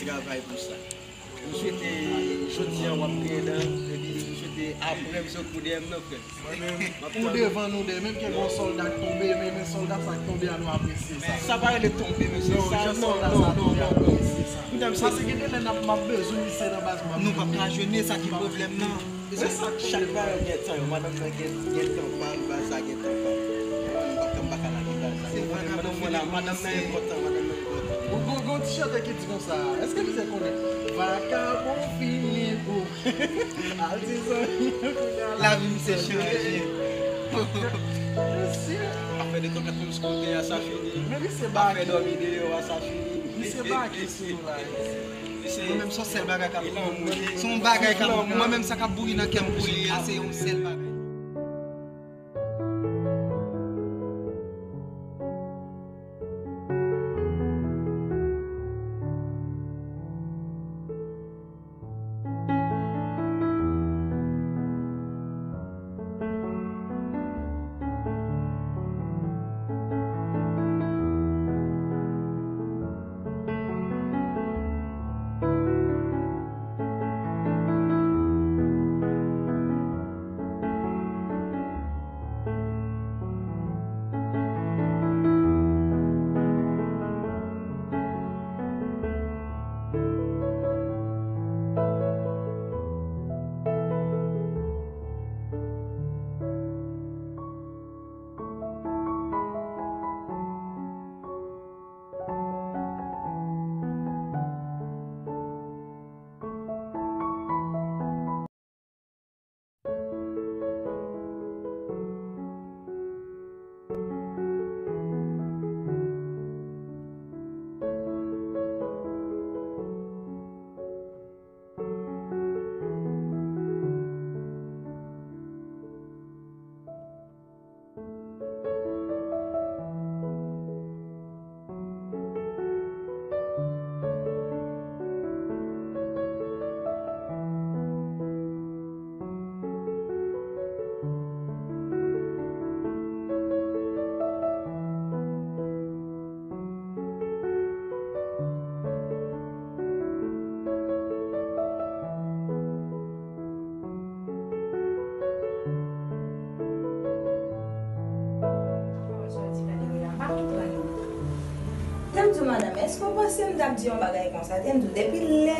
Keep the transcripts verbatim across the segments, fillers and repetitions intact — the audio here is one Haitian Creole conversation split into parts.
Travay pou sa. M swete jodi a w ap genyen dan, epi m swete apre m se w k pou dèyè m nan, frè m. Ou devan nou de, menm ke gon sòlda k tonbe, men, men sòlda sa k tonbe a, nou apresye sa. Sa pa rele tonbe, mesye. Non, sa, jan non, sòlda non, sa non, tonbe a, non, nou apresye sa. Paske gen de lè n ap, m ap bezwen misye nan baz mwen. Nou p ap ka jwenn, e sa ki pwoblèm nan. E se sa k chak bagay gen tan yo, madanm nan gen, gen tan pa l, baz la gen tan pa l. M pa, m pa ka lage baz la. Se vagabon, madanm mwen la, madanm nan enpòtan, madanm nan enpòtan. Gon, gon, gon ti chante ki di konsa, èske misye konnen? Vagabon fini pou Al di zanmi, kounye a lavi misye chanje. Mesye. Afè de tòkèt kòm si kote a sa fini. Men misye baki. Afè dòmi deyò a sa fini. Misye baki sou nou la. Mwen menm se yon sèl bagay k ap, se yon bagay k ap, mwen menm sa k ap bouyi nan kè m pou li a, se yon sèl bagay. Te m di w, madanm, èske w panse m t ap di yon bagay konsa? Te m di w, depi lè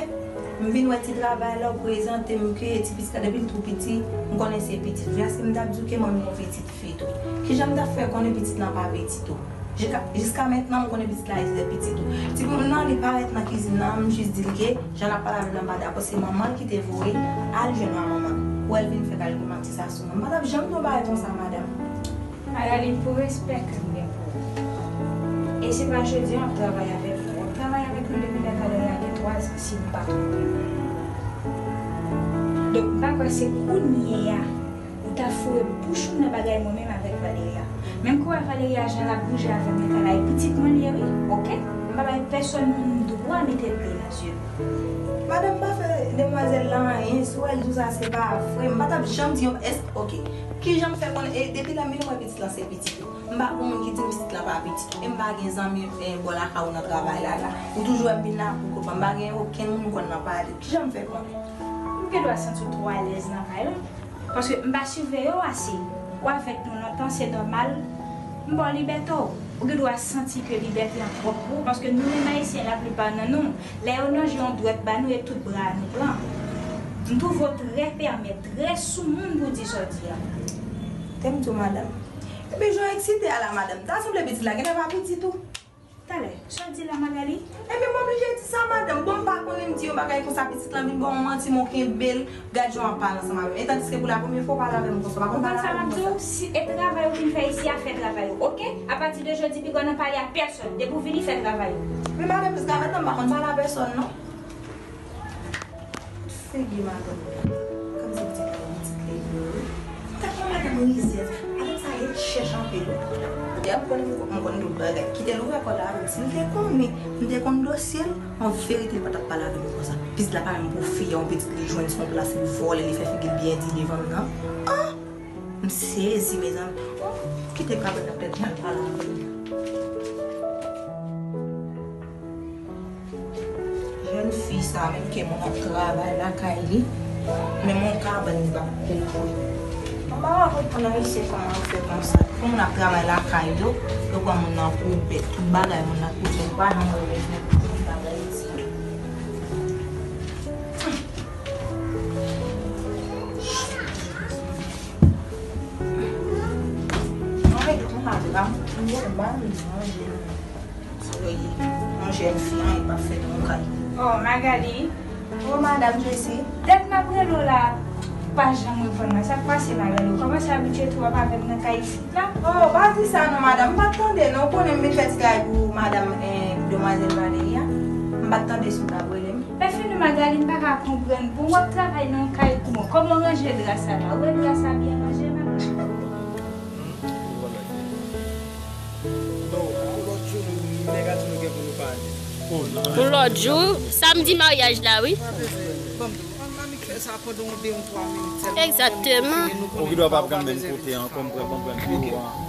m vin wè ti travay la, w prezante m ke ti pitit la, depi l tou piti, m konnen se pitit ou. Èske m t ap di w ke manmi yon pitit fi tou? Kijan m t ap fè konnen pitit lan pa pitit ou? Jiska, jiska mentnan, m konnen pitit la se pitit ou. Ti moun nan, li parèt nan kizin nan, m jis di l ke jan l ap pale avè l la, m pa dakò, se manman l ki te voye l al jwenn manman l. Pou l vin fè kalkil manti sa sou mwen. M pa t ap janm di yon bagay konsa, madanm. Magali, pou respè ke m gen pou ou. E se pa jodi a w ap travay avèk nou. W ap travay avèk nou depi lè Valeria gen twa zan, si m pa twonpe m. Donk, m pa kwè se kounye a ou ta foure bouch ou nan bagay mwen menm avèk Valeria. Menm kou w wè Valeria jan l ap bouje avè m nan kay la, e pitit mwen l ye wi, oke? M pa bay pèsonn moun dwa mete dlo nan zye m. Madanm, pa fè demwazèl la anyen, si w wè l di w sa se pa vre, m pa t ap janm di yon, èske, oke. Kijan m fè konnen, e depi lè m vin wè pitit lan se pitit ou. M pa gon moun ki di m pitit lan pa pitit ou. E m pa gen zanmi, e, bò lakay ou nan travay la, la. Ou toujou wè m vin la pou kote m. M pa gen okenn moun m konn nan pale. Kijan m fè konnen? Ou gen dwa santi w twò alèz nan kay la. Paske m pa siveye w ase. Ou avèk nou lontan, se nòmal. M ba w libète w. Ou gen dwa santi ke libète an twòp pou ou, paske nou menm Ayisyen, laplipa nan nou, lè yo ranje yon dwèt ba nou, e tout bra a nou pran. M twouve w trè pèmè, trè soumoun pou w di sa w di a. Te m di w, madanm. Epi jan w eksite a la, madanm, ta sanble pitit la genlè pa pitit ou. Talè, sa w di la, Magali? Ebyen, m oblije di sa, madanm. Bon, m pa konnen, m di yon bagay konsa, pitit lan vin ba w yon manti, men w kenbe l. Gad jan w ap pale ansanm avè m. E tandiske pou la premye fwa w pale avè m konsa, w pa konn pale avè m konsa. Ou konn sa m ap di w? Si e travay ou vin fè isi a, fè travay ou, oke? Apati de jodi, piga w nan pale a pèsonn. Depi w vini, fè travay ou. Men madanm, jiska mentnan, m pa konn pale a pèsonn, non. Figi madanm. Kòmsi pitit la, pitit li ye wi. Tèt mwen madanm rizyèz. Madanm sa rèd chèch anpil. Yè m konnen m konn tout bagay. Kite l ouvè kò l avè m. Si m te konnen, m te konn dosye l, an verite li pa t ap pale avè m konsa. Pitit la pa menm pou fi a, yon pitit li jwenn sou yon plas, li vòlè, li fè figi l byen di devan m nan. Ah! M sezi, mezanmi. Oh, kite kabrit la, petèt m al pale avè l. Jèn Sa menm ke moun ap travay lakay li, men moun kabann li pa pou koupe. Mwen pa ka konprann nan mesye kòman yo fè konsa. Pou moun ap travay lakay yo, yo pran moun nan pou bèt. Tout bagay moun nan koupe, yo pa janm wè bèt nan tout bagay isi. Mwen mete moun ap la, mwen manje. Yon jèn fi, anyen pa fèt nan kay. Oh, Magali. Oh, Madam Jessie. Dat m ap rele w la, pa janm reponn mwen. Sa k pase, Magali? Ou kòmanse abitye twòp avè m nan kay isit la? Oh, pa di sa non, madanm. M pa t tande non. Ou konnen m vin fè ti kay pou madanm, eh, demwazèl Valeria. M pa t tande si w t ap rele m. Lè fini, Magali, m pa ka konprann. Bon, w ap travay nan kay pou mwen. Kòman w ranje dra sa la? Ou wè dra sa byen ranje, Magali? Yon lòt jou, samdi maryaj la, wi. Egzakteman. Ou ki dwa pa pran menm kote an, konprann, konprann, pi ou an.